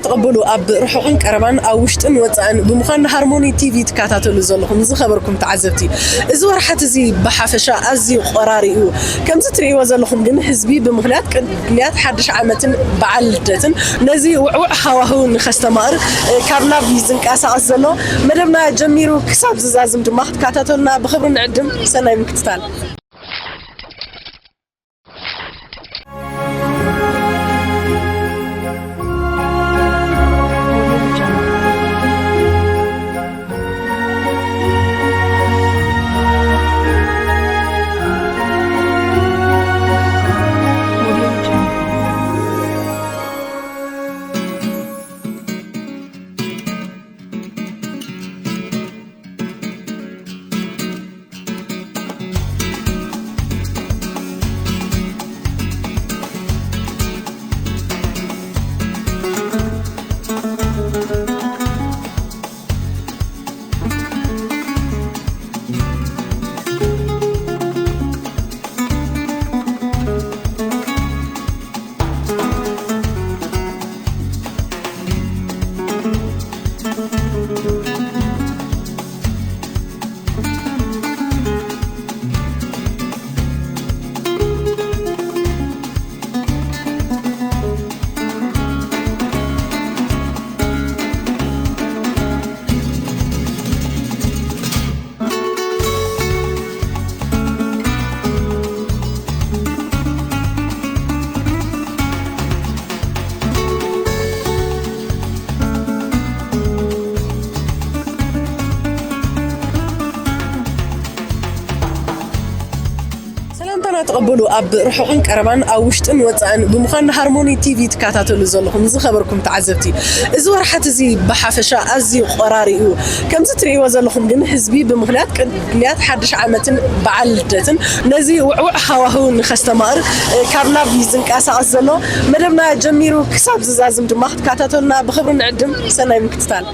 ተቐበሉ። ኣብ ርሑቕን ቀረባን፣ ኣብ ውሽጥን ወጻእን ብምዃን ንሃርሞኒ ቲቪ ትከታተሉ ዘለኹም ዝኸበርኩም ተዓዘብቲ፣ እዚ ወርሓት እዚ ብሓፈሻ ኣዝዩ ቆራሪ እዩ። ከምዚ ትርእይዎ ዘለኹም ግን ህዝቢ ብምኽንያት ቅንያት ሓድሽ ዓመትን በዓል ልደትን ነዚ ውዕውዕ ሃዋህው ንኸስተማቕር፣ እ፣ ካብ ናብ እዩ ዝንቀሳቐስ ዘሎ። መደብና ጀሚሩ ክሳብ ዝዛዝም ድማ ክትከታተሉና ብኽብሪ ንዕድም። ሰናይ ምክትታል። ሰላምታና ተቐበሉ። ኣብ ርሑቕን ቀረባን፣ ኣብ ውሽጥን ወጻእን ብምዃን ንሃርሞኒ ቲቪ ትከታተሉ ዘለኹም ዝኸበርኩም ተዓዘብቲ፣ እዚ ወርሓት እዚ ብሓፈሻ ኣዝዩ ቆራሪ እዩ። ከምዚ ትርእይዎ ዘለኹም ግን ህዝቢ ብምኽንያት ቅንያት ሓድሽ ዓመትን በዓል ልደትን ነዚ ውዕውዕ ሃዋህው ንኸስተማቕር፣ እ፣ ካብ ናብ እዩ ዝንቀሳቐስ ዘሎ። መደብና ጀሚሩ ክሳብ ዝዛዝም ድማ ክትከታተሉና ብኽብሪ ንዕድም። ሰናይ ምክትታል።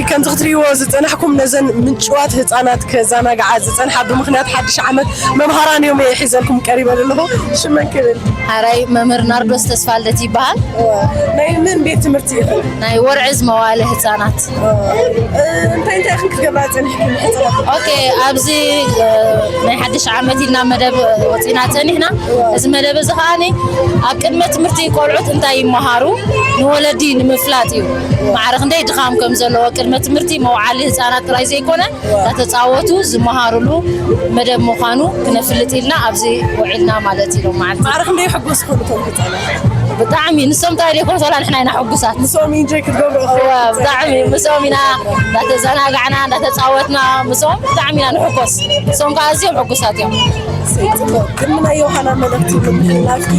ከምዚ ክትሪእዎ ዝጸናሕኩም፣ ነዘን ምንጭዋት ህጻናት ከዘናግዓ ዝጸንሓ፣ ብምኽንያት ሓድሽ ዓመት መምሃራን እዮም እየ ሒዘልኩም ቀሪበ ዘለኹ። ሽመን ክብል? ሓራይ መምህር ናርዶስ ተስፋልደት ይበሃል። ናይ ምን ቤት ትምህርቲ ኢኹም? ናይ ወርዕዝ መዋለ ህጻናት። እ፣ እንታይ እንታይ ኢኹም ክትገብራ ጸኒሕኩም? ኦኬ፣ ኣብዚ፣ እ፣ ናይ ሓድሽ ዓመት ኢልና መደብ ወጺና ጸኒሕና። እዚ መደብ እዚ ከኣ ኣብ ቅድመ ትምህርቲ ቆልዑት እንታይ ይመሃሩ ንወለዲ ንምፍላጥ እዩ። ማዕረ ክንደይ ድኻም ከም ዘለዎ ቅድመ ትምህርቲ መውዓሊ ህጻናት ጥራይ ዘይኮነ፣ እንዳተጻወቱ ዝመሃሩሉ መደብ ምዃኑ ክነፍልጥ ኢልና ኣብዚ ውዒልና ማለት እዩ። ሎማዓልቲ ማዕረ ክንደይ ሕጉስ ክኾኑ እቶም ህጻናት? ብጣዕሚ፣ ንሶም እንታይ ደይኮኑ፣ ዋላ ንሕና ኢና ሕጉሳት። ንሶም ኢንጆይ ክትገብሩ እዋ፣ ብጣዕሚ፣ ምሶም ኢና እንዳተዘናጋዕና፣ እንዳተጻወትና፣ ምሶም ብጣዕሚ ኢና ንሕጎስ። ንሶም ከዓ ኣዝዮም ሕጉሳት እዮም። እሰይ፣ ጽቡቕ። ቅድሚ ናይ ዮሃና መልእኽቲ ምምሕልላፍኪ፣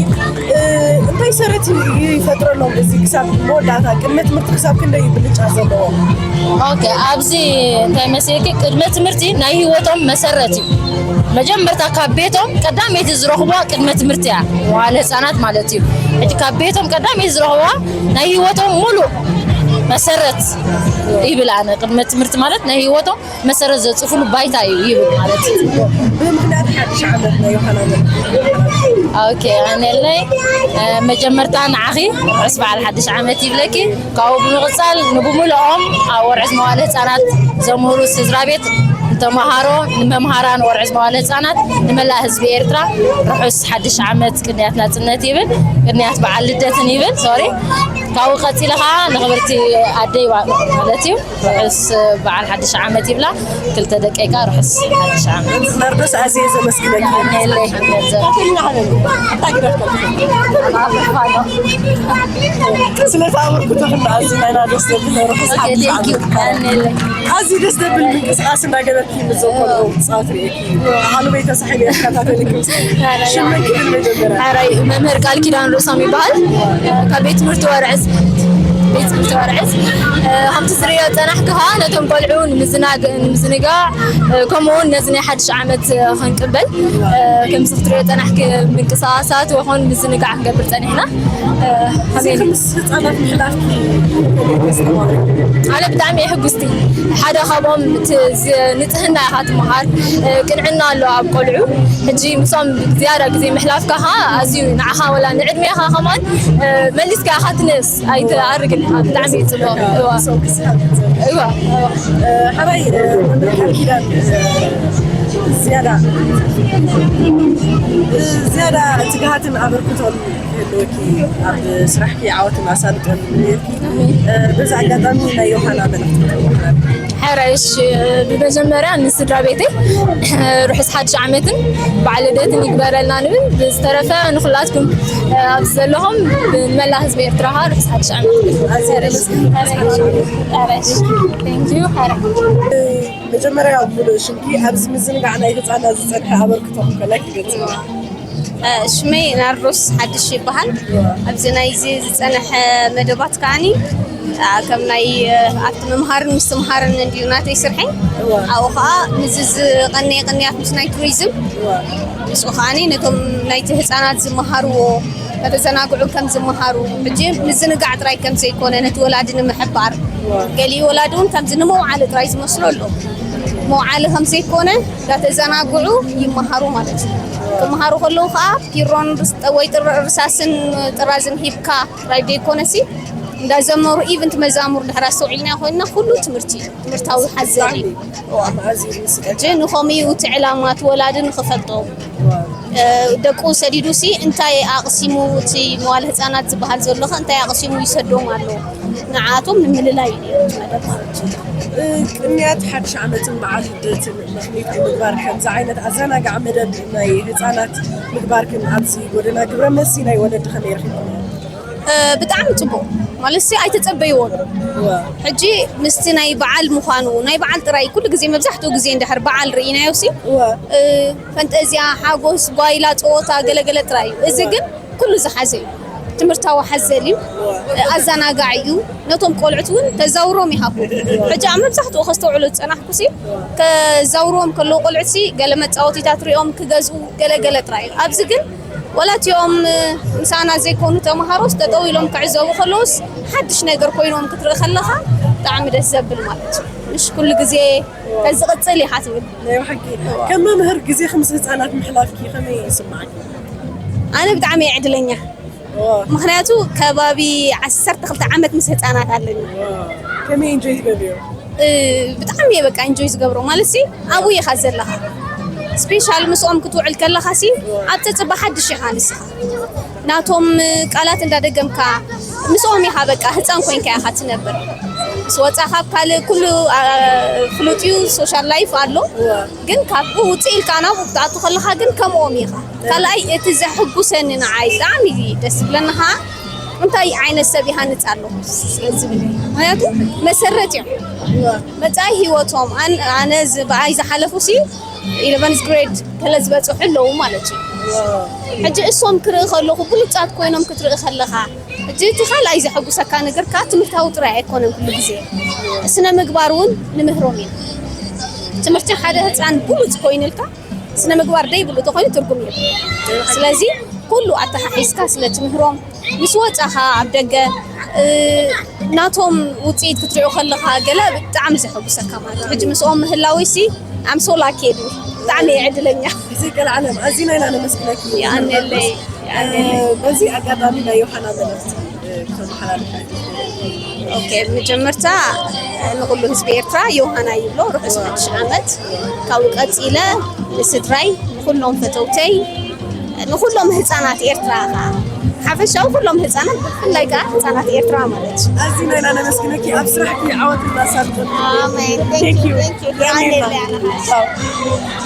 እ፣ እንታይ ሰረት ይፈጥረሎም እዚ ክሳብ መወዳእታ ቅድመ ትምህርቲ ክሳብ ክንደይ እዩ ብልጫ ዘለዎ? ኦኬ፣ ኣብዚ እንታይ መሲልኪ፣ ቅድመ ትምህርቲ ናይ ህይወቶም መሰረት እዩ። መጀመርታ ካብ ቤቶም ቀዳመይቲ ዝረኽብዋ ቅድመ ትምህርቲ እያ፣ መዋለ ህፃናት ማለት እዩ። ሕጂ ካብ ቤቶም ቀዳመይቲ ዝረኽብዋ ናይ ህይወቶም ሙሉእ መሰረት ይብል ኣነ። ቅድመ ትምህርቲ ማለት ናይ ህይወቶም መሰረት ዘጽፍሉ ባይታ እዩ ይብል ማለት እዩ። ብምኽንያት ሓድሽ ዓመት ናይ ዮሃና መልእኽቲ። ኦኬ፣ ኣነለይ፣ እ፣ መጀመርታ ንዓኺ ርሑስ በዓል ሓድሽ ዓመት ይብለኪ። ካብኡ ብምቕጻል ንብምልኦም ኣብ ወርዕዝ መዋለ ህጻናት ዘምህሩ ስድራ ቤት፣ ንተመሃሮ፣ ንመምሃራን ወርዕዝ መዋለ ህጻናት፣ ንመላእ ህዝቢ ኤርትራ ርሑስ ሓድሽ ዓመት፣ ቅንያት ናጽነት ይብል፣ ቅንያት በዓል ልደትን ይብል፣ ሶሪ። ካብኡ ቀጺለ ኸኣ ንኽብርቲ ኣደይ ዋ-፣ ማለት እዩ። ርሑስ በዓል ሓድሽ ዓመት ይብላ። ክልተ ደቀይ ከኣ ርሑስ ሓድሽ ዓመት። ናርዶስ፣ ኣዝየ ዘመስግነኪ። የቐንየለይ። ስለ ተኣምርኩ ተኽላ ኣዝና ኢና ደስ ዘብል ርሑስ ኦኬ፣ ሓድሽ ቴንክ ዩ። ዓመት። የቐንየለይ። ኣዝዩ ደስ ዘብል ምንቅስቃስ እንዳገበርኪ ምስ ዘኮልኦ ጻወት ርእየኪ። ኣሃሉ ቤተሰብ ሓይሊ ይከታተልኩም። ሽመን ክብል መጀመርያ። ሓራይ መምህር ቃል ኪዳን ርእሶም ይበሃል። ካብ ቤት ትምህርቲ ወርዕዝ፣ ቤት ትምህርቲ ወርዕዝ። እ፣ ከምቲ ዝርእዮ ዝጸናሕኪ ከኣ ነቶም ቆልዑ ንምዝናግ-፣ ንምዝንጋዕ፣ እ፣ ከምኡ እውን ነዚ ናይ ሓድሽ ዓመት፣ እ፣ ክንቅበል፣ እ፣ ከምዚ ክትርእዮ ዝጸናሕኪ ምንቅስቃሳት ይኹን ምዝንጋዕ ክንገብር ጸኒሕና። እ፣ እዚ ከመይ? ምስ ህጻናት ምሕላፍኪ ከመይ ተስተማቕሪ? ኣነ ብጣዕሚ እየ ሕጉስቲ። ሓደ ካብኦም እቲ ዝ-፣ ንጽህና ኢኻ ትመሃር፣ እ፣ ቅንዕና ኣሎ ኣብ ቆልዑ። ሕጂ ምስኦም ዝያዳ ግዜ ምሕላፍካ ኸኣ ኣዝዩ ንዓኻ ወላ ንዕድሜኻ ከማን፣ እ፣ መሊስካ ኢኻ ትንእስ፣ ኣይትኣርግን ኢኻ። ብጣዕሚ እዩ ጽቡቕ። እዋ። እዋ። እ፣ ሓራይ፣ እ፣ መምህር ቃል ኪዳን፣ እ፣ ዝያዳ፣ እ፣ ዝያዳ ትግሃትን ኣበርክቶን ክህልወኪ፣ ኣብ ስራሕኪ ዓወትን ኣሳልጦን ይምነየልኪ። እ፣ በዚ ኣጋጣሚ ናይ ዮሃና መልእኽቲ ክትመሓላልፊ። ሕራይ፣ እሺ፣ ብመጀመርያ ንስድራ ቤተይ ርሑስ ሓድሽ ዓመትን በዓል ልደትን ይግበረልና ንብል። ብዝተረፈ ንኹላትኩም፣ እ፣ ኣብዚ ዘለኹም፣ ንመላእ ህዝቢ ኤርትራ ኸኣ ርሑስ ሓድሽ ዓመት። ኣዝየ የመስግን። ሕራይ፣ ሕራይ፣ እሺ፣ ቴንክ ዩ፣ ሕራይ። መጀመርያ ኣብ ሙሉእ ሽምኪ ኣብዚ ምዝንጋዕ ናይ ህፃናት ዝፀንሐ ኣበርክቶ ከላይ ክገልፅ። ሽመይ ናርዶስ ሓድሽ ይበሃል። ኣብዚ ናይዚ ዝፀንሐ መደባት ከዓኒ ከም ናይ ኣብቲ ምምሃርን ምስትምሃርን እንድዩ ናተይ ስርሐይ። ኣብኡ ከዓ ምስዚ ዝቐነየ ቅንያት ምስ ናይ ቱሪዝም ምስኡ ከዓኒ ነቶም ናይቲ ህፃናት ዝመሃርዎ ከተዘናግዑ ከም ዝመሃሩ ሕጂ ምዝንጋዕ ጥራይ ከም ዘይኮነ ነቲ ወላዲ ንምሕባር ገሊኡ ወላዲ እውን ከምዚ ንመውዓሊ ጥራይ ዝመስሎ ኣሎ። መውዓሊ ከም ዘይኮነ እንዳተዘናግዑ ይመሃሩ ማለት እዩ። ክመሃሩ ከለዉ ከዓ ፒሮን ወይ ርሳስን ጥራዝን ሂብካ ጥራይ ዘይኮነሲ እንዳዘመሩ ኢቨንት መዛሙር ድሕር ኣስተውዒልና ኮይንና ኩሉ ትምህርቲ እዩ። ትምህርታዊ ሓዘል እዩ። ሕጂ ንኸምኡ እቲ ዕላማ እቲ ወላዲ ንኽፈልጦ ደቁ ሰዲዱ ሲ እንታይ ኣቕሲሙ እቲ መዋል ህፃናት ዝበሃል ዘሎ እንታይ ኣቕሲሙ ይሰዶም ኣሎ ንዓቶም ንምልላይ እዩ። ቅንያት ሓድሽ ዓመትን በዓል ልደትን ምኽኒት ንምግባር ከምዚ ዓይነት ኣዘናጋዕ መደብ ናይ ህፃናት ምግባርክን ኣብዚ ጎደና ግብረ መልሲ ናይ ወለዲ ከመይ ረኺብኩም? ብጣዕሚ ፅቡቅ ማለት ሲ ኣይተፀበይዎን። ሕጂ ምስቲ ናይ በዓል ምዃኑ ናይ በዓል ጥራይ ኩሉ ግዜ መብዛሕትኡ ግዜ እንድሕር በዓል ርኢናዮ ሲ ፈንጠዝያ፣ ሓጎስ፣ ጓይላ፣ ፀወታ ገለገለ ጥራይ እዩ። እዚ ግን ኩሉ ዝሓዘ እዩ። ትምህርታዊ ሓዘል እዩ፣ ኣዘናጋዒ እዩ። ነቶም ቆልዑት እውን ተዛውሮም ይሃቡ። ሕጂ ኣብ መብዛሕትኡ ከስተውዕሎ ዝፀናሕኩ ሲ ከዛውርዎም ከለዉ ቆልዑት ሲ ገለ መፃወቲታት ሪኦም ክገዝኡ ገለገለ ጥራይ እዩ። ኣብዚ ግን ወላ እቲኦም ምሳና ዘይኮኑ ተምሃሮስ ጠጠው ኢሎም ክዕዘቡ ከለውስ ሓድሽ ነገር ኮይኖም ክትርኢ ከለኻ ብጣዕሚ ደስ ዘብል ማለት እዩ። ምሽ ኩሉ ግዜ ተዝቕፅል ኢኻ ትብል። ናይ ብሓቂ ከም መምህር ግዜኺ ምስ ህፃናት ምሕላፍኪ ከመይ ይስምዓኪ? ኣነ ብጣዕሚ እየ ዕድለኛ። ምኽንያቱ ከባቢ ዓሰርተ ክልተ ዓመት ምስ ህፃናት ኣለኒ። ከመይ ኢንጆይ ትገብርዮ? ብጣዕሚ እየ በቃ ኢንጆይ ዝገብሮ ማለት ሲ ኣብኡ ኢኻ ዘለኻ ስፔሻል ምስኦም ክትውዕል ከለኻ ሲ ኣብ ፀፅባ ሓድሽ ኢኻ ንስኻ ናቶም ቃላት እንዳደገምካ ምስኦም ኢኻ በቃ ህፃን ኮይንካ ኢኻ ትነብር ምስ ወፃ ካብ ካልእ ኩሉ ፍሉጥ እዩ ሶሻል ላይፍ ኣሎ ግን ካብኡ ውፅእ ኢልካ ናብኡ ክትኣቱ ከለኻ ግን ከምኦም ኢኻ ካልኣይ እቲ ዘሕጉሰኒ ንዓይ ብጣዕሚ ደስ ዝብለኒ ኸዓ እንታይ ዓይነት ሰብ ይሃንፅ ኣሎ ስለዝብል ምክንያቱ መሰረት እዮም መፃኢ ሂወቶም ኣነ ብኣይ ዝሓለፉ ሲ ኢለቨንዝ ግሬድ ከለ ዝበፅሑ ኣለዉ ማለት እዩ ሕጂ እሶም ክርኢ ከለኹ ብሉፃት ኮይኖም ክትርኢ ከለኻ ሕጂ እቲ ካልኣይ ዘሐጉሰካ ነገር ከዓ ትምህርታዊ ጥራይ ኣይኮነን ኩሉ ግዜ ስነ ምግባር እውን ንምህሮም ኢና ትምህርቲ ሓደ ህፃን ብሉፅ ኮይኑልካ ስነ ምግባር ደይብሉ ተኮይኑ ትርጉም የብሉ ስለዚ ኩሉ ኣተሓሒዝካ ስለ ትምህሮም ምስ ወፃኻ ኣብ ደገ ናቶም ውፅኢት ክትሪኦ ከለካ ገለ ብጣዕሚ ዘሐጉሰካ ማለት ሕጂ ምስኦም ምህላዊ ሲ ኣምሶላ ኬዱ ብጣዕሚ የዕድለኛ ግዜ ቀልዓለም ኣዚና ኢና ነመስግነኪ የኣነለይ በዚ ኣጋጣሚ ናይ ዮሃና መልእክቲ ክተመሓላልፍ ኦኬ መጀመርታ ንኩሉ ህዝቢ ኤርትራ ዮሃና ይብሎ ርሑስ ሓድሽ ዓመት ካብኡ ቀፂለ ንስድራይ ንኩሎም ፈተውተይ ንኩሎም ህፃናት ኤርትራ ከዓ ሓፈሻዊ ኩሎም ህፃናት ብፍላይ ከዓ ህፃናት ኤርትራ ማለት እዩ ኣዚና ኢና ነመስግነኪ ኣብ ስራሕኪ ዓወት እናሳልጠ ኣሜን Thank you, thank you. የቀንየልና። የቀንየልና።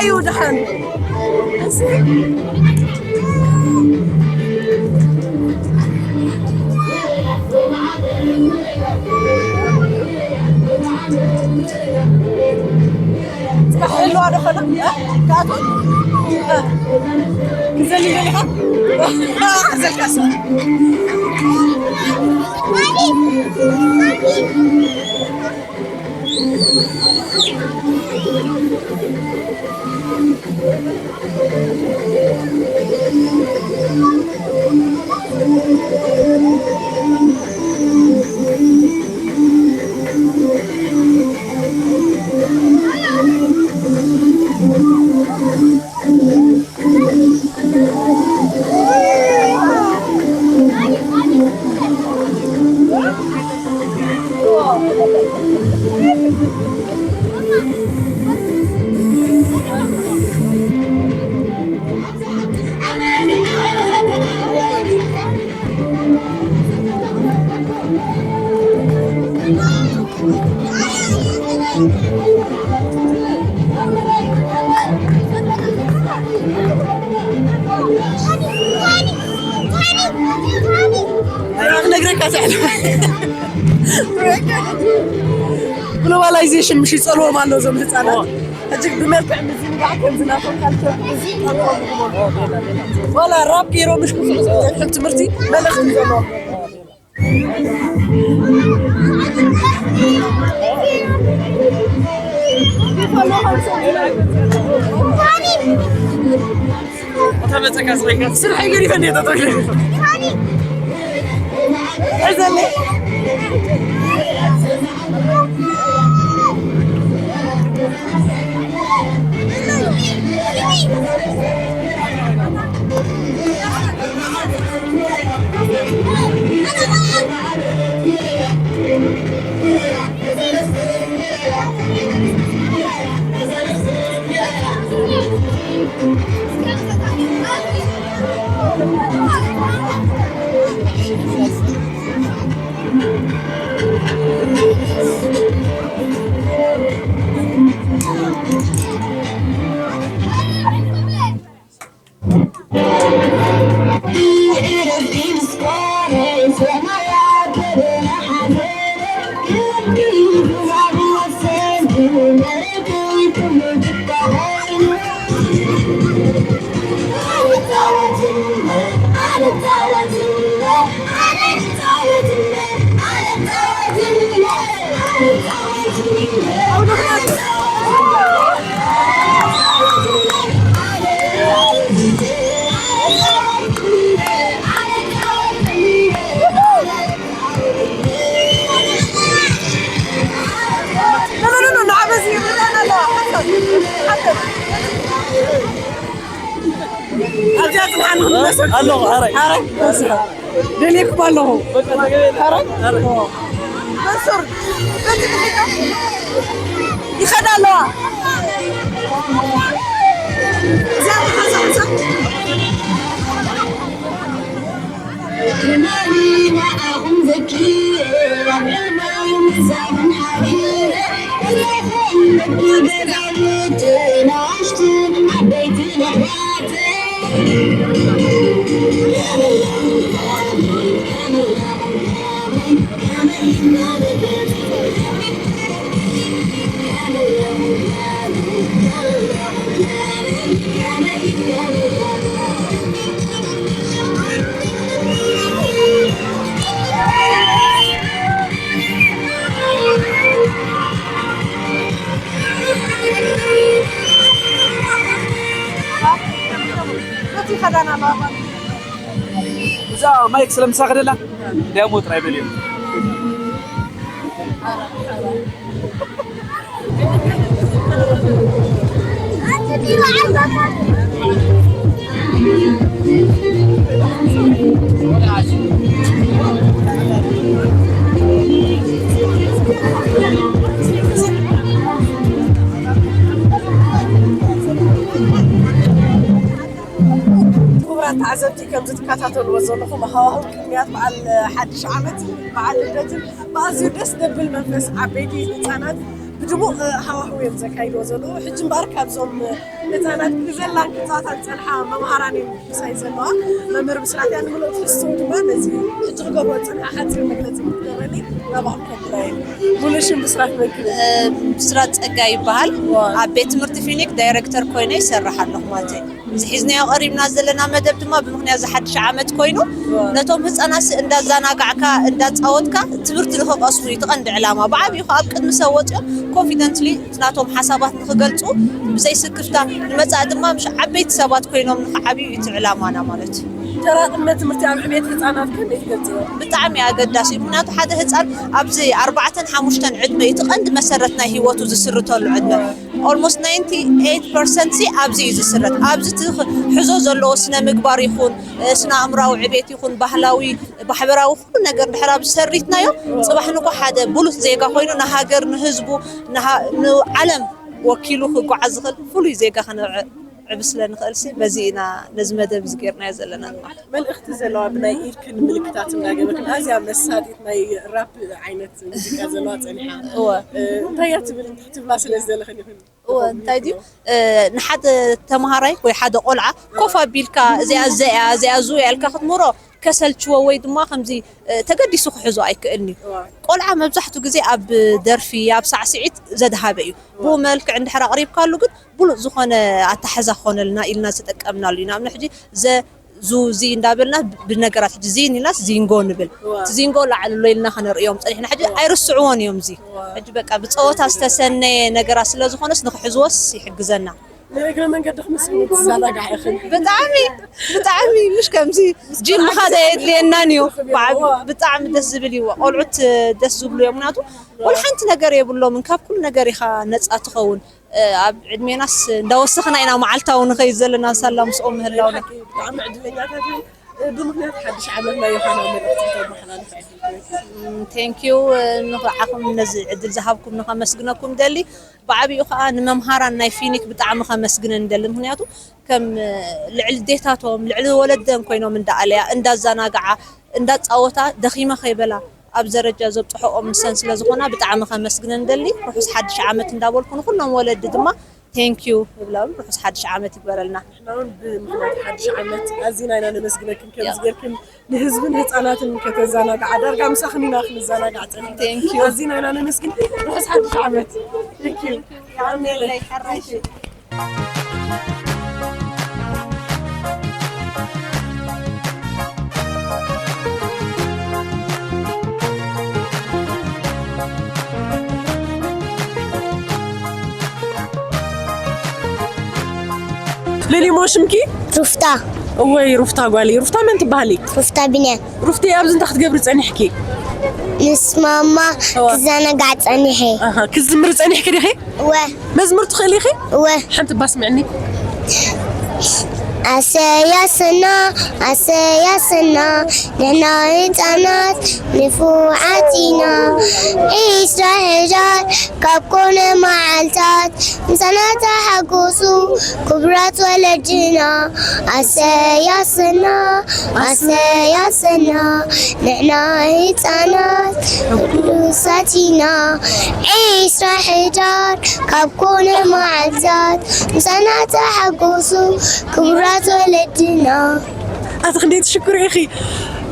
እዩ ደሓን። ጽባሕ ህልዋ ዶ ኾነ? እ? ክኣቱ? እ። ክዘሊ ደሊኻ? እ፣ ክዘልካስ። ክነግረካ ስዕል ግሎባላይዜሽን ምሽ ይጸልዎም ኣሎ እዞም ህፃናት። ሕጂ ብመልክዕ ምዝንጋዕ ከምዚ ናቶም ካልቸር እዚ ጠልዎም ይግበሩ። ዋላ ራፕ ገይሮም ምሽ ክስዕስዑ ዘይክእል ትምህርቲ መልእኽቲ እዩ ዘለዎም። ስርሐይ ገዲፈ እንዴ ተጠቅለ እዘለ ኣለኹ። ሓራይ ደልየኩም ኣለኹ። ሓራይ መንሱር ይኸዳ ኣለዋ። እዛ ማይክ ስለምሳኸደላ ዳሞ ጥራይ በልዮ። ክቡራት ተዓዘብቲ፣ ከምዚ ትከታተልዎ ዘለኹም ሃዋህው ቅድሚያት በዓል ሓድሽ ዓመት፣ በዓል ልደትን ብኣዝዩ ደስ ዘብል መንፈስ ዓበይቲ ህፃናት ድሙቕ ሃዋህው እዮም ዘካይድዎ ዘለዉ። ሕጂ እምበኣር ካብዞም ህፃናት ክዘላን ክፃወታን ዝፀንሓ መምሃራን እዮም ምሳይ ዘለዋ። መምህር ብስራት እያ ንምልኦ ትሕዝትኡ ድማ ነዚ ሕጂ ክገብሮ ዝፀንሓ ሓፂር መግለፂ ክትገብረኒ ናባኹም ከብላ እየ። ሙሉእ ሽም ብስራት መን ክብል? ብስራት ጸጋ ይበሃል። ኣብ ቤት ትምህርቲ ፊኒክ ዳይሬክተር ኮይነ ይሰርሕ ኣለኹ ማለት እዩ። እዚ ሒዝናዮ ቀሪብና ዘለና መደብ ድማ ብምኽንያት እዚ ሓድሽ ዓመት ኮይኑ ነቶም ህፃናት እንዳዛናጋዕካ እንዳፃወትካ ትምህርቲ ንክቐስሙ እዩ እቲ ቀንዲ ዕላማ። ብዓብዩ ከዓ ኣብ ቅድሚ ሰብ ወፂኦም ኮንፊደንትሊ ናቶም ሓሳባት ንክገልፁ ብዘይ ስክፍታ ንመፃኢ ድማ ምሽ ዓበይቲ ሰባት ኮይኖም ንክዓብዩ እዩ እቲ ዕላማና ማለት እዩ። ተራ ቅድመ ትምህርቲ ኣብ ዕቤት ህፃናት ከመይ ትገልፅዎ? ብጣዕሚ ኣገዳሲ እዩ። ምክንያቱ ሓደ ህፃን ኣብዚ ኣርባዕተን ሓሙሽተን ዕድመ እዩ እቲ ቀንዲ መሰረት ናይ ህይወቱ ዝስርተሉ ዕድመ። Almost ninety eight percent ሲ ኣብዚ እዩ ዝስረት። ኣብዚ እቲ ክ- ሕዞ ዘለዎ ስነ ምግባር ይኹን ስነ ኣእምራዊ ዕቤት ይኹን ባህላዊ ማሕበራዊ ኩሉ ነገር ድሕር ኣብዚ ሰሪትናዮ ፅባሕ ንጎ ሓደ ብሉፅ ዜጋ ኮይኑ ንሃገር ንህዝቡ ንሃ- ንዓለም ወኪሉ ክጓዓዝ ዝኽእል ፍሉይ ዜጋ ከነብዕብ ስለ ንኽእል ሲ በዚ ኢና ነዚ መደብ እዚ ጌርናዮ ዘለና። መልእኽቲ ዘለዋ ብናይ ኢድክን ምልክታት እንዳገበርክን ኣዝያ መሳጢት ናይ ራፕ ዓይነት ሙዚቃ ዘለዋ ፀኒሓ። እወ እንታይ እያ ትብል ክትብላ ስለ ዝደለኽን ይኹን እወ እንታይ ድዩ ንሓደ ተምሃራይ ወይ ሓደ ቆልዓ ኮፍ ኣቢልካ እዚኣ እዚኣ እዚኣ ዙ ያልካ ክትምህሮ ከሰልችዎ ወይ ድማ ከምዚ ተገዲሱ ክሕዞ ኣይክእልን እዩ። ቆልዓ መብዛሕቱ ግዜ ኣብ ደርፊ ኣብ ሳዕስዒት ዘድሃበ እዩ። ብኡ መልክዕ እንድሕር ኣቕሪብካሉ ግን ብሉፅ ዝኾነ ኣታሕዛ ክኾነልና ኢልና ዝተጠቀምናሉ ኢና። ንኣብነት ሕጂ ዘ ዙ ዚ እንዳበልና ብነገራት ሕጂ ዚን ኢልናስ ዚንጎ ንብል። እቲ ዚንጎ ላዕሊ ኣሎ ኢልና ከነርእዮም ፀኒሕና። ሕጂ ኣይርስዕዎን እዮም እዚ። ሕጂ በቃ ብፀወታ ዝተሰነየ ነገራት ስለ ዝኾነስ ንክሕዝዎስ ይሕግዘና። ንእግረ መንገድኽምስ ምትዘናጋዕ ኢኽን። ብጣዕሚ ብጣዕሚ ምሽ ከምዚ ጂም ምኻድ ኣየድልየናን እዩ። ብዓብ- ብጣዕሚ ደስ ዝብል እዩ። ቆልዑት ደስ ዝብሉ እዮም። ምክንያቱ ወላ ሓንቲ ነገር የብሎምን። ካብ ኩሉ ነገር ኢኻ ነፃ ትኸውን። ኣብ ዕድሜናስ እንዳወሰኽና ኢና መዓልታዊ ንኸይድ ዘለና ሳላ ምስኦም ምህላውና። ብሓቂ ብጣዕሚ ዕድለኛታት እዮም። ብምኽንያት ሓድሽ ዓመት ናይ ዮሃና መልእኽቲ ከተመሓላልፋ ኢኺ። ቴንኪዩ ንዓኹም ነዚ ዕድል ዝሃብኩም ንኸመስግነኩም ደሊ። ብዓብኡ ከዓ ንመምሃራን ናይ ፊኒክ ብጣዕሚ ከመስግነን ደሊ። ምክንያቱ ከም ልዕሊ ዴታቶም ልዕሊ ወለደን ኮይኖም እንዳኣለያ እንዳዛናግዓ እንዳፃወታ ደኺመ ከይበላ ኣብ ዘረጃ ዘብፅሖኦም ንሰን ስለ ዝኾና ብጣዕሚ ከመስግነን ደሊ። ርሑስ ሓድሽ ዓመት እንዳበልኩ ንኩሎም ወለዲ ድማ ቴንኪዩ እብሎም። ርሑስ ሓድሽ ዓመት ይግበረልና። ንሕና እውን ብምኽንያት ሓድሽ ዓመት ኣዚና ኢና ነመስግነክን ከምዚ ጌርክን ንህዝብን ህፃናትን ከተዘናግዓ ዳርጋ ምሳኽን ኢና ክንዘናጋዕ ፀኒሕና። ቴንኪዩ። ኣዚና ኢና ነመስግን። ርሑስ ሓድሽ ዓመት። ቴንኪዩ። የቐንየለይ። ለሊሞ ሽምኪ? ሩፍታ። እወይ ሩፍታ ጓሊ። ሩፍታ መን ትበሃሊ? ሩፍታ ቢንያም። ሩፍቲ ኣብዚ እንታይ ክትገብሪ ጸኒሕኪ? ምስ ማማ ክዘናጋዕ ጸኒሐ። ኣሃ፣ ክዝምሪ ጸኒሕኪ ዲኺ? እወ። መዝሙር ትኽእሊ ኢኺ? እወ። ሓንቲ ባስምዕኒ። ኣሰያስና ኣሰያስና ንሕና ህፃናት ንፉዓት ኢና። ዒስራ ሕዳር ካብ ኮነ መዓልታት ምሳና ተሓጎሱ ክቡራት ወለድና። ኣሰያስና ኣሰያስና ንሕና ህፃናት ቅዱሳት ኢና። ዒስራ ሕዳር ካብ ኮነ መዓልታት ምሳና ተሓጎሱ ክቡራት ወለድና። ኣቲ ክንደይ ትሽክሩ ኢኺ።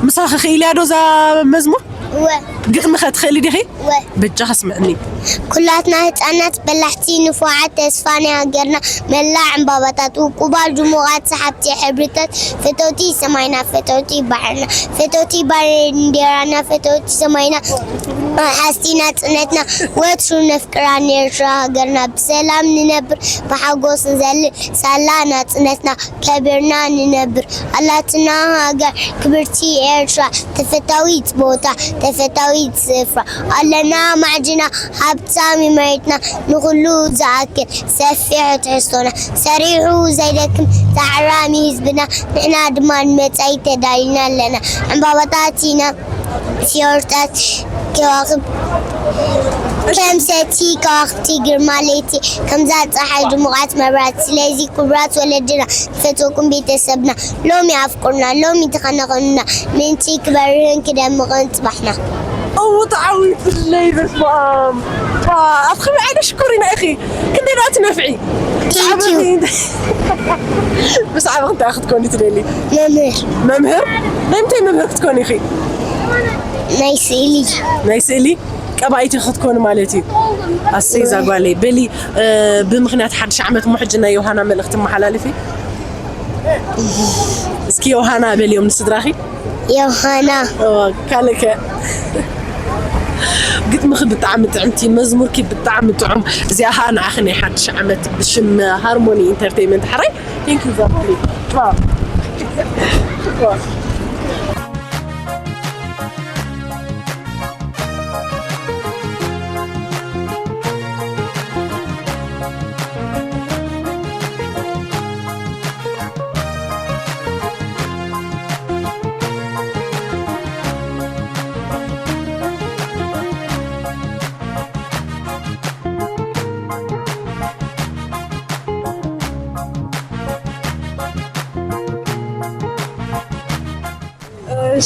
ምሳኺ ክኢልያ ዶ እዛ መዝሙር? እወ። ግጥሚ ኸ ትኽእሊ ዲኺ? እወ። በጃ ከስምዕኒ። ኩላትና ህፃናት በላሕቲ ንፉዓት ተስፋ ናይ ሃገርና መላእ ዕምባባታት ውቁባት ድሙቓት ሰሓብቲ ሕብርታት ፈተውቲ ሰማይና ፈተውቲ ባሕርና ፈተውቲ ባንዴራና ፈተውቲ ሰማይና መሓዝቲ ናፅነትና ወትሩ ነፍቅራ ንኤርትራ ሃገርና ብሰላም ንነብር ብሓጎስ ንዘልል ሳላ ናፅነትና ከቢርና ንነብር ኣላትና ሃገር ክብርቲ ኤርትራ ተፈታዊት ቦታ ተፈታዊት ስፍራ ኣለና ማዕድና ሃብታም መሬትና ንኹሉ ዝኣክል ሰፊሕ ትሕዝቶና ሰሪሑ ዘይደክም ፃዕራሚ ህዝብና ንሕና ድማ ንመፃኢ ተዳሊና ኣለና ዕምባባታት ኢና ፊዮርታት ከዋኽብ ከም ሰቲ ከዋኽብቲ ግርማ ለይቲ ከምዛ ፀሓይ ድሙቓት መብራት ስለዚ ክቡራት ወለድና ንፈትወኩም ቤተሰብና ሎሚ ኣፍቁርና ሎሚ ተኸናኸኑና ምእንቲ ክበርህን ክደምቕን ፅባሕና እው ተዓዊትለይ በስመኣም። ኣትኸሚ ዓይነ ሽኮሪና ኢኺ። ክንደይ ደኣ ትነፍዒ? ብዛዕባ ብዛዕባ ክትኮኒ ትደሊ? መምህር። መምህር? ናይ ምንታይ መምህር ክትኮኒ ኢኺ? ናይ ስእሊ። ናይ ስእሊ? ቀባኢቲ ክትኮኒ ማለት እዩ። ኣሰይ እዛ ጓለይ። በሊ፣ እ፣ ብምኽንያት ሓድሽ ዓመት እሞ ሕጂ ናይ ዮሃና መልእኽቲ መሓላልፊ። እስኪ ዮሃና በልዮም ንስድራኺ። ዮሃና። እዋ፣ ካልእከ? ግጥምኺ ብጣዕሚ ጥዕምቲ፣ መዝሙርኪ ብጣዕሚ ጥዑም። እዚኣ ኸኣ ንዓኺ ናይ ሓድሽ ዓመት ብሽም ሃርሞኒ ኢንተርተይመንት። ሓራይ? Thank you ዛፉሊ። ዋው። ዋው።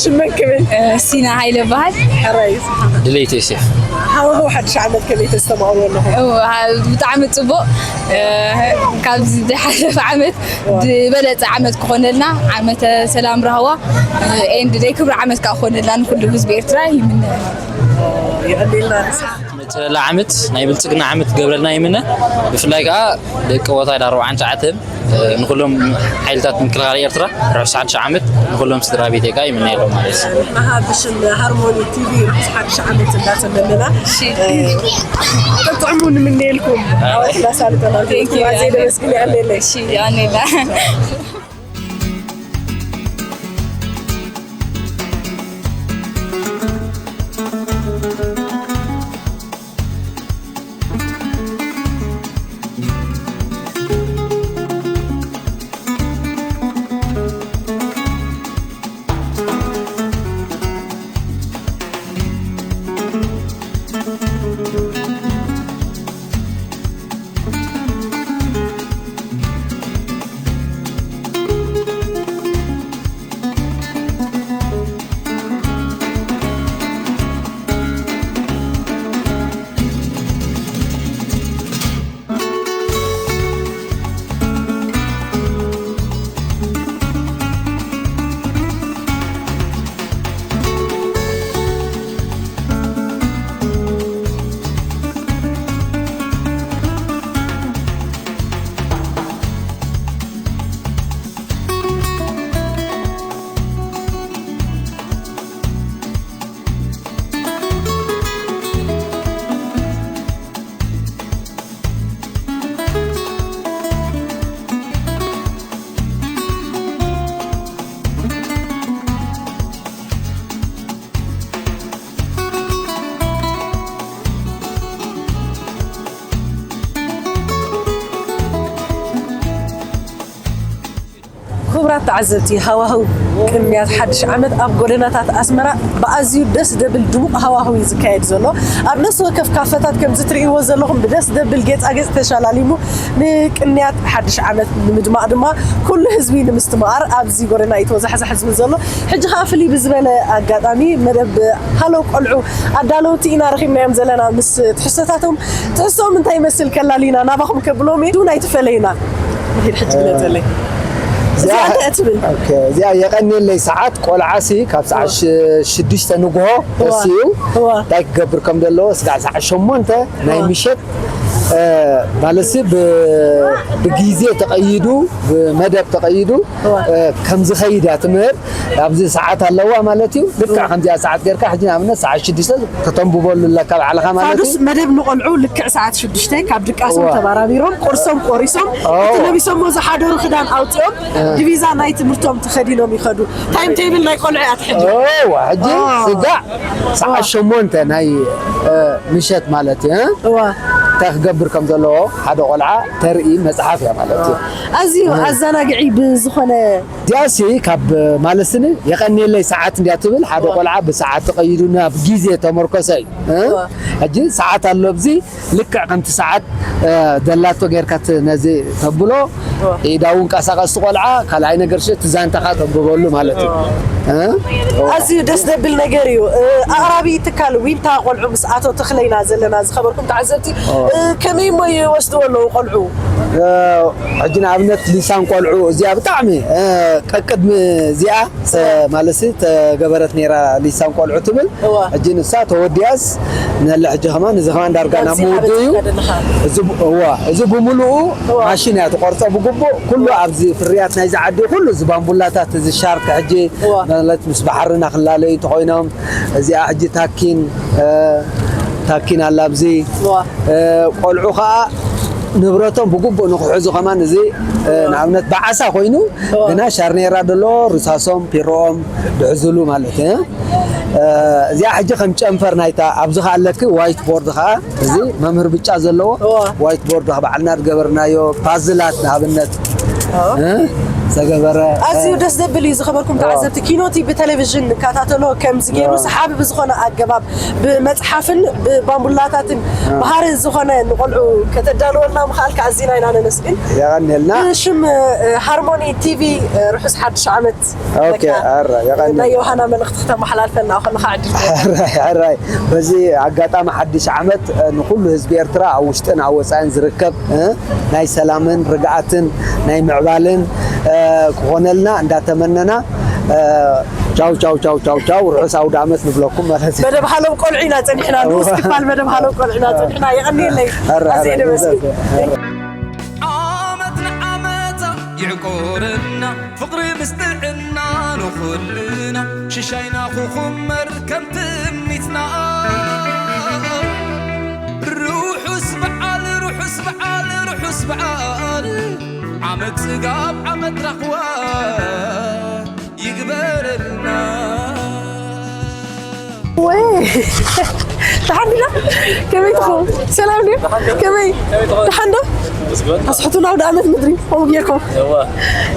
ሽመን ከመይ? ሲና ሃይለ በሃል። ሕራይ። ድሌት ዮሴፍ። ሃዋህው ሓድሽ ዓመት ከመይ ተስተማቕርዎ ኣለኹም? እዎ፣ ሃ-፣ ብጣዕሚ ጽቡቕ። እ፣ ካብዚ ዝሓለፈ ዓመት ዝበለጸ ዓመት ክኾነልና፣ ዓመተ ሰላም ራህዋ፣ እ፣ ኤንድ ናይ ክብሪ ዓመት ከኣ ክኾነልና ንኩሉ ህዝቢ ኤርትራ ይምነ። የቐኔልና። መጽለላ ዓመት ናይ ብልጽግና ዓመት ክገብረልና ይምነ። ብፍላይ ከኣ ደቂ ወታደር ኣርባዓን ትሽዓተን፣ እ፣ ንኩሎም ሓይልታት ምክልኻል ኤርትራ ርሑስ ሓድሽ ዓመት፣ ንኩሎም ስድራ ቤተይ ከኣ ይምነየሎም ማለት እዩ። ንዓኻ ብሽም ሃርሞኒ ቲቪ ርሑስ ሓድሽ ዓመት እንዳተመነና፣ እሺ። እ፣ ጥዑሙ ንምነየልኩም። ዓወት ላሳልጠና። Thank you። ኣዝየ ደመስግን፣ የቐኔለይ። እሺ፣ የቐኔልና። ክቡራት ተዓዘብቲ፣ ሃዋህው ቅንያት ሓድሽ ዓመት ኣብ ጎደናታት ኣስመራ ብኣዝዩ ደስ ደብል ድሙቕ ሃዋህው እዩ ዝካየድ ዘሎ። ኣብ ነፍሲ ወከፍ ካፈታት ከምዚ ትርእይዎ ዘለኹም ብደስ ደብል ጌጻጌጽ ተሸላሊሙ ንቅንያት ሓድሽ ዓመት ንምድማቕ ድማ ኩሉ ህዝቢ ንምስትምቓር ኣብዚ ጎደና እዩ ተወዛሕዛሕ ዝብል ዘሎ። ሕጂ ኸኣ ፍልይ ብዝበለ ኣጋጣሚ መደብ ሃሎ ቆልዑ ኣዳለውቲ ኢና ረኺብናዮም ዘለና። ምስ ትሕዝቶታቶም፣ ትሕዝቶኦም እንታይ ይመስል ከላሊና ናባኹም ከብሎም እዩ። ዱን ኣይትፈለዩና። ንኺድ ሕጂ ግለጸለይ። እዚኣ እዚኣ እንታይ እትብል? ኦኬ፣ እዚኣ የቐንየለይ ሰዓት ቆልዓሲ ካብ ሰዓት እዋ። ሽ-፣ ሽዱሽተ ንግሆ እዋ። ተሲኡ እዋ። እንታይ ክገብር ከም ዘለዎ ስጋዕ ሰዓት ሸሞንተ ናይ እዋ። ምሸት፣ እ፣ ማለትሲ ብ-፣ ብግዜ ተቐይዱ፣ ብመደብ ተቐይዱ፣ እዋ። እ፣ ከም ዝኸይድ እያ ትምህር። ኣብዚ ሰዓት ኣለዋ ማለት እዩ። ልክዕ እዋ። ከምዚኣ ሰዓት ጌርካ ሕጂ ንኣብነት ሰዓት ሽዱሽተ ከተንብበሉ ኣለካ ባዕልኻ ማለት ፋዱስ እዩ። መደብ ንቆልዑ ልክዕ ሰዓት ሽዱሽተ ካብ ድቃሶም እዋ። ተባራቢሮም፣ ቁርሶም ቆሪሶም፣ እዋ። እቲ ለቢሶሞ ዝሓደሩ ክዳን ኣውጺኦም፣ እ። ዲቪዛ ናይ ትምህርቶም ተኸዲኖም ይኸዱ። ታይም ቴብል ናይ ቆልዑ እያ ትሕጂ። እዋ፣ ሕጂ እዋ። ስጋዕ ሰዓት እዋ። ሸሞንተ ናይ፣ እ፣ ምሸት ማለት እዩ፣ እ? እዋ። እንታይ ክገብር ከም ዘለዎ ሓደ ቆልዓ ተርኢ መጽሓፍ እያ ማለት እዩ። ኣዝዩ ኣዘናግዒ ብዝኾነ እዚኣሲ ካብ ማለስኒ የቐንየለይ ሰዓት እንድያ ትብል። ሓደ ቆልዓ ብሰዓት ተቐይዱ ናብ ግዜ ተመርኮሰ እዩ። ሕጂ ሰዓት ኣሎ ኣብዚ ልክዕ ከምቲ ሰዓት ደላቶ ጌርካ ነዚ ተብሎ ኢዳ እውን ቀሳቀስቲ ቆልዓ ካልኣይ ነገር ሸ ትዛንታኻ ተንብበሉ ማለት እዩ። ኣዝዩ ደስ ዘብል ነገር እዩ። ኣቕራቢ ትካል ዊንታ ቆልዑ ምስ ኣቶ ተኽለይና ዘለና ዝኸበርኩም ተዓዘብቲ ከመይ እሞ ይወስድዎ ኣለዉ ቆልዑ? ሕጂ ንኣብነት ሊሳን ቆልዑ እዚኣ ብጣዕሚ ቀቅድሚ እዚኣ ማለት ተገበረት ነራ ሊሳን ቆልዑ ትብል። ሕጂ ንሳ ተወዲኣስ ነለ ሕጂ ከማን እዚ ከማን ዳርጋ ናብ ምውዱ እዩ። እዚ ብምሉኡ ማሽን እያ ትቆርፀ ብግቡእ ኩሉ ኣብዚ ፍርያት ናይዚ ዓዲ ኩሉ እዚ ባምቡላታት እዚ ሻርክ ሕጂ ማለት ምስ ባሕርና ክላለዩ እንተኮይኖም እዚኣ ሕጂ ታኪን ታኪን ኣላ ኣብዚ ቆልዑ ከዓ ንብረቶም ብግቡእ ንክሕዙ ከማን እዚ ንኣብነት ብዓሳ ኮይኑ ግና ሻርኔራ ደሎ ርሳሶም ፒሮኦም ድሕዝሉ ማለት እዩ። እዚኣ ሕጂ ከም ጨንፈር ናይታ ኣብዚ ከዓ ኣለኪ ዋይት ቦርድ ከዓ እዚ መምህር ብጫ ዘለዎ ዋይት ቦርድ ከዓ ባዕልና ዝገበርናዮ ፓዝላት ንኣብነት ዝተገበረ ኣዝዩ ደስ ዘብል እዩ። ዝኸበርኩም ተዓዘብቲ ኪኖቲ ብቴሌቪዥን ንከታተሎ ከምዚ ገይሩ ሰሓቢ ብዝኾነ ኣገባብ ብመፅሓፍን ብባምቡላታትን መሃሪ ዝኾነ ንቆልዑ ከተዳልወልና ምኽኣልካ ኣዚና ኢና ነመስግን። የቐንየልና። ብሽም ሃርሞኒ ቲቪ ርሑስ ሓድሽ ዓመት ኦኬ ኣራ የቐኒ ናይ ዮሃና መልእኽቲ ክተመሓላልፈልና ከለኻ ዕድል ሕራይ ሕራይ በዚ ኣጋጣሚ ሓድሽ ዓመት ንኩሉ ህዝቢ ኤርትራ ኣብ ውሽጥን ኣብ ወፃእን ዝርከብ ናይ ሰላምን ርግኣትን ናይ ምዕባልን ክኾነልና እንዳተመነና ቻው ቻው ቻው ቻው ቻው ርሑስ ኣውደ ዓመት ንብለኩም ማለት እዩ። መደብ ሃለው ቆልዑ ኢና ፀኒሕና ንኡስ ክፋል መደብ ሃለው ቆልዑ ኢና ፀኒሕና። የቐንየለይ ኣራ ኣራ ኣዘይ ደበስ ይዛከ። ዓመት ንዓመት ይዕቆረና ፍቕሪ ምስ ጥዕና ንኹልና ሽሻይና ክኹመር ከም ትምኒትና ርሑስ በዓል ርሑስ በዓል ርሑስ በዓል ዓመት ጽጋብ ዓመት ራኽዋ ይግበረልና። ወይ ደሓን ዲና? ከመይ ትኸውን? ሰላም ድዩ? ከመይ ደሓን ዶ? ኣስሕቱና ወደ ዓመት ምድሪ ከምኡ ጌርኩም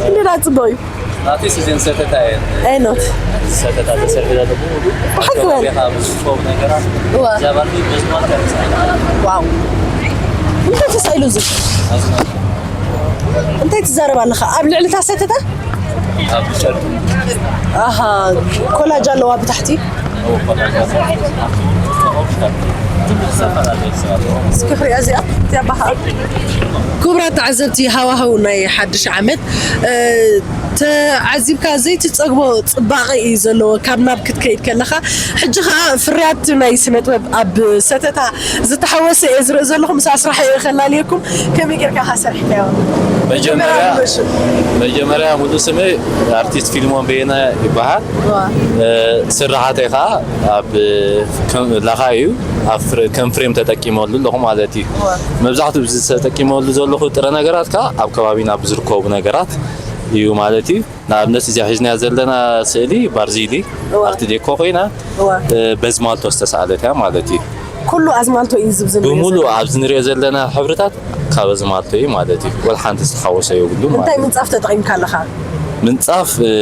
እንዴት ኣጽበዩ? ኣርቲስት እዚን ሰተታ እየን ኣይኖት ሰተታ ተሰርሒ ዘሎ ብሙሉ ብሓቂ በል። ካ ብዝፈው ነገራት እዋ ዛባቲ በዝማልካ ተሳኢና ዋው እንታይ ተሳኢሉ እዚ እንታይ ትዛረብ ኣለኻ ኣብ ልዕሊ እታ ሰተታ ኣብ ጨርቂ ኣሃ ኮላጅ ኣለዋ ብታሕቲ እስኪ ክሪኣ እዚኣ እዚኣ ባኻ ክቡራት ተዓዘብቲ ሃዋህው ናይ ሓድሽ ዓመት ተዓዚብካ ዘይትፀግቦ ፅባቐ እዩ ዘለዎ ካብ ናብ ክትከይድ ከለኻ ሕጂ ከዓ ፍርያት ናይ ስነ ጥበብ ኣብ ሰተታ ዝተሓወሰ እየ ዝርኢ ዘለኹ ምስ ኣስራሕ እየ ከላልየኩም ከመይ ጌርካ ካ ሰሪሕካዮ መጀመርያ መጀመርያ ሙሉ ስመይ ኣርቲስት ፊልሞን በየነ ይበሃል ስራሓተይ ከዓ ኣብ ላኻ እዩ ኣብ ከም ፍሬም ተጠቂመሉ ኣለኹ ማለት እዩ መብዛሕትኡ ተጠቂመሉ ዘለኹ ጥረ ነገራት ከዓ ኣብ ከባቢና ብዝርከቡ ነገራት እዩ ማለት እዩ ንኣብነት እዚኣ ሒዝናያ ዘለና ስእሊ ባርዚሊ ኣርት ዴኮ ኮይና በዝማልቶ ዝተሳኣለት እያ ማለት እዩ ኩሉ ኣዝማልቶ እዩ ዝብዝም ብምሉእ ኣብዚ ንሪኦ ዘለና ሕብርታት ካብ ኣዝማልቶ እዩ ማለት እዩ ወላ ሓንቲ ዝተሓወሰ የብሉ ማለት እንታይ እዩ ምንፃፍ ተጠቂምካ ኣለኻ ምንፃፍ እ፣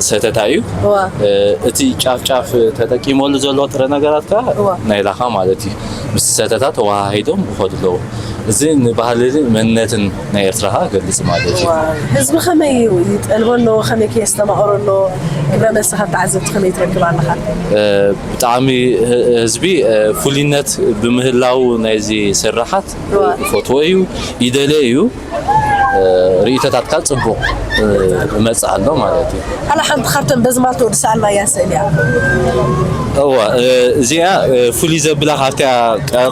ሰተታ እዩ እዋ እ፣ እቲ ጫፍ ጫፍ ተጠቂመሉ ዘሎ ጥረ ነገራት ከዓ እዋ። ናይ ላኻ ማለት እዩ ምስ ሰተታ ተወሃሂዶም ይኸዱ ኣለዉ እዚ ንባህልን መንነትን ናይ ኤርትራ ከዓ ገልፅ ማለት እዩ ህዝቢ ከመይ ይጠልቦ ኣለዎ ከመይ ከየስተማቕሮ ኣለዎ ግብረ መልሲ ካብ ተዓዘብቲ ከመይ ትረክብ ኣለኻ ብጣዕሚ ህዝቢ ፍሉይነት ብምህላው ናይዚ ስራሓት ይፈትዎ እዩ ይደልዮ እዩ ርእይቶታትካ ፅቡቕ መፅእ ኣሎ ማለት እዩ ካላ ሓንቲ ካብተን በዚ ማልቶ ድሰኣልናያ ስእሊ እያ እዋ እዚኣ ፍሉይ ዘብላ ካብቲ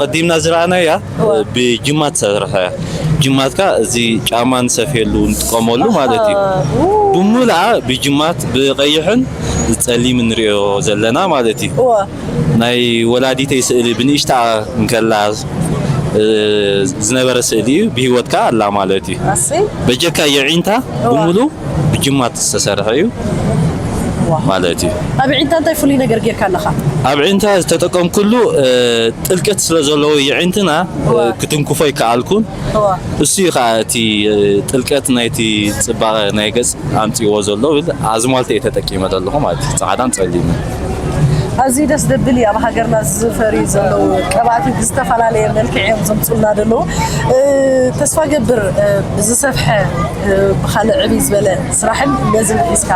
ቀዲምና ዝረኣናያ ብጅማት ዝሰርሐ ጅማትካ እዚ ጫማ ንሰፍየሉ ንጥቀመሉ ማለት እዩ ብሙሉኣ ብጅማት ብቀይሕን ጸሊም ንሪኦ ዘለና ማለት እዩ ናይ ወላዲተይ ስእሊ ብንእሽታ እንከላ ዝነበረ ስእሊ እዩ ብሂወትካ ኣላ ማለት እዩ በጀካ የዒንታ ብሙሉ ብጅማት ዝተሰርሐ እዩ ማለት እዩ። ኣብ ኣዒንታ እንታይ ፍሉይ ነገር ጌርካ ኣለኻ? ኣብ ኣዒንታ ዝተጠቀምኩሉ፣ እ፣ ጥልቀት ስለ ዘለዎ የዒንትና፣ እ፣ እዋ። ክትንክፎ ይከኣልኩን። እዋ። እሱ እዩ ከዓ እቲ፣ እ፣ ጥልቀት ናይቲ ጽባቐ ናይ ገጽ ኣምጺእዎ ዘሎ ብል ኣዝማልቶ እየ ተጠቂመ ዘለኹ ማለት እዩ። ጻዕዳን ጸሊምን። ኣዝዩ ደስ ዘብል እዩ። ኣብ ሃገርና ዝፈርዩ ዘለዉ ቀባእቲ ብዝተፈላለየ መልክዕ እዮም ዘምጹልና ዘለዉ። እ፣ ተስፋ ገብር፣ እ፣ ብዝሰፍሐ፣ እ፣ ብኻልእ ዕብይ ዝበለ ስራሕን ነዚ ሒዝካ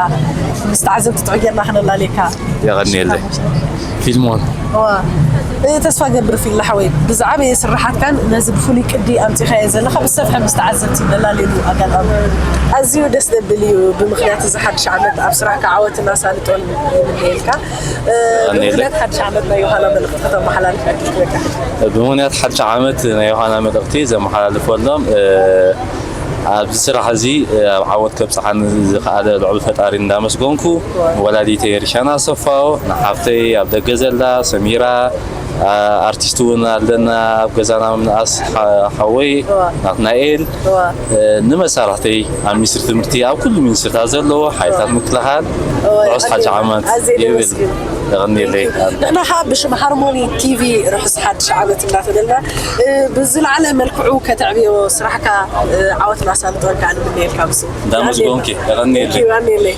ምስ ተዓዘብቲ ጥዑይ ጌርና ክነላልየካ። የቐንየለይ። ፊልሞን። እዋ። እ፣ ተስፋ ገብር ፊላ ሓወይ፣ ብዝዓበየ ስራሓትካን ነዚ ብፍሉይ ቅዲ ኣምጺኻዮ ዘለኻ ብሰፍሐ ምስ ተዓዘብቲ ነላልየሉ ኣጋጣሚ። ኣዝዩ ደስ ዘብል እዩ። ብምኽንያት እዚ ሓድሽ ዓመት ኣብ ስራሕካ ዓወትን ኣሳልጦን ይምነየልካ። እ፣ የቐንየለይ። ብምኽንያት ሓድሽ ዓመት ናይ ዮሃና መልእኽቲ ከተመሓላልፍ ዕድል ክህበካ። ብምኽንያት ሓድሽ ዓመት ናይ ዮሃና መልእኽቲ ዘመሓላልፈሎም፣ እ፣ ኣብዚ ስራሕ እዚ፣ እ፣ ኣብ ዓወት ከብጽሓኒ ዝኸኣለ ልዑል ፈጣሪ እንዳመስገንኩ፣ ወላዲተይ ሪሻና ኣሰፋው፣ ንሓፍተይ ኣብ ደገ ዘላ ሰሚራ፣ ኣ-፣ ኣርቲስት እውን ኣለና ኣብ ገዛና ምንኣስ ሓ-፣ ሓወይ እዋ። ናትናኤል፣ እዋ። እ፣ ንመሳርሕተይ ኣብ ሚኒስትሪ ትምህርቲ፣ ኣብ ኩሉ ሚኒስትሪታት ዘለዎ ሓይልታት ምክልኻል እዋ፣ ርሑስ ሓድሽ ኣዝየ፣ ዓመት ኣዝየ ይብል። የመስግን። የቐንየለይ። ንሕና ኸዓ ብሽም ሃርሞኒ ቲቪ ርሑስ ሓድሽ ዓመት እናተበልና፣ እ፣ ብዝለዓለ መልክዑ ከተዕብዮ ስራሕካ፣ እ፣ ዓወት እናሳልጠወልካ ንምነየልካ ብስም። እንዳመስገንኪ፣ የቐንየለይ። የቐንየለይ።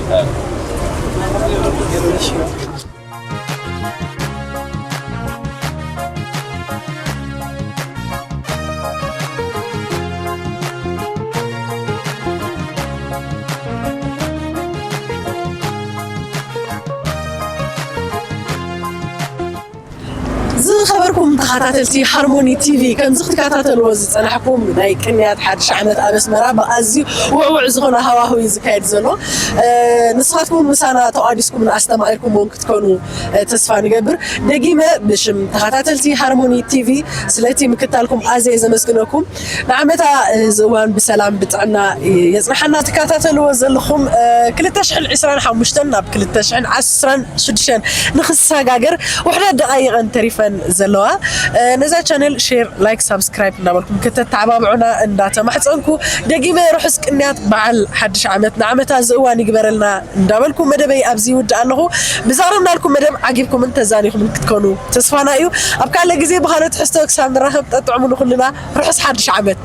ዝኸበርኩም ተኸታተልቲ ሃርሞኒ ቲቪ፣ ከምዚ ክትከታተልዎ ዝጸናሕኩም ናይ ቅንያት ሓድሽ ዓመት ኣብ ኣስመራ ብኣዝዩ ውዕውዕ ዝኾነ ሃዋህው እዩ ዝካየድ ዘሎ። እ፣ ንስኻትኩም ምሳና ተቋዲስኩምን ኣስተማቒርኩምዎን ክትኮኑ፣ እ፣ ተስፋ ንገብር። ደጊመ ብሽም ተኸታተልቲ ሃርሞኒ ቲቪ ስለቲ ምክታልኩም ኣዝየ ዘመስግነኩም። ንዓመታ፣ እ፣ እዚ እዋን ብሰላም ብጥዕና፣ እ፣ የጽንሓና። ትከታተልዎ ዘለኹም፣ እ፣ ክልተ ሽሕን ዕስራን ሓሙሽተን ናብ ክልተ ሽሕን ዓስራን ሽዱሽተን ንኽሰጋገር ውሕዳት ደቓይቐን ተሪፈን ዘለዋ። እ፣ ነዛ ቻነል ሼር፣ ላይክ፣ ሳብስክራይብ እናበልኩም ከተተዓባብዑና እንዳተማሕጸንኩ፣ ደጊመ ርሑስ ቅንያት በዓል ሓድሽ ዓመት ንዓመታ እዚ እዋን ይግበረልና እንዳበልኩ መደበይ ኣብዚ ይውድእ ኣለኹ። ብዛረብናልኩም መደብ ዓጊብኩምን ተዛኒኹምን ክትኮኑ ተስፋና እዩ። ኣብ ካልእ ግዜ ብኻልእ ትሕዝቶ ክሳብ ንራኸብ ጠጥዕሙ ንኹልና ርሑስ ሓድሽ ዓመት።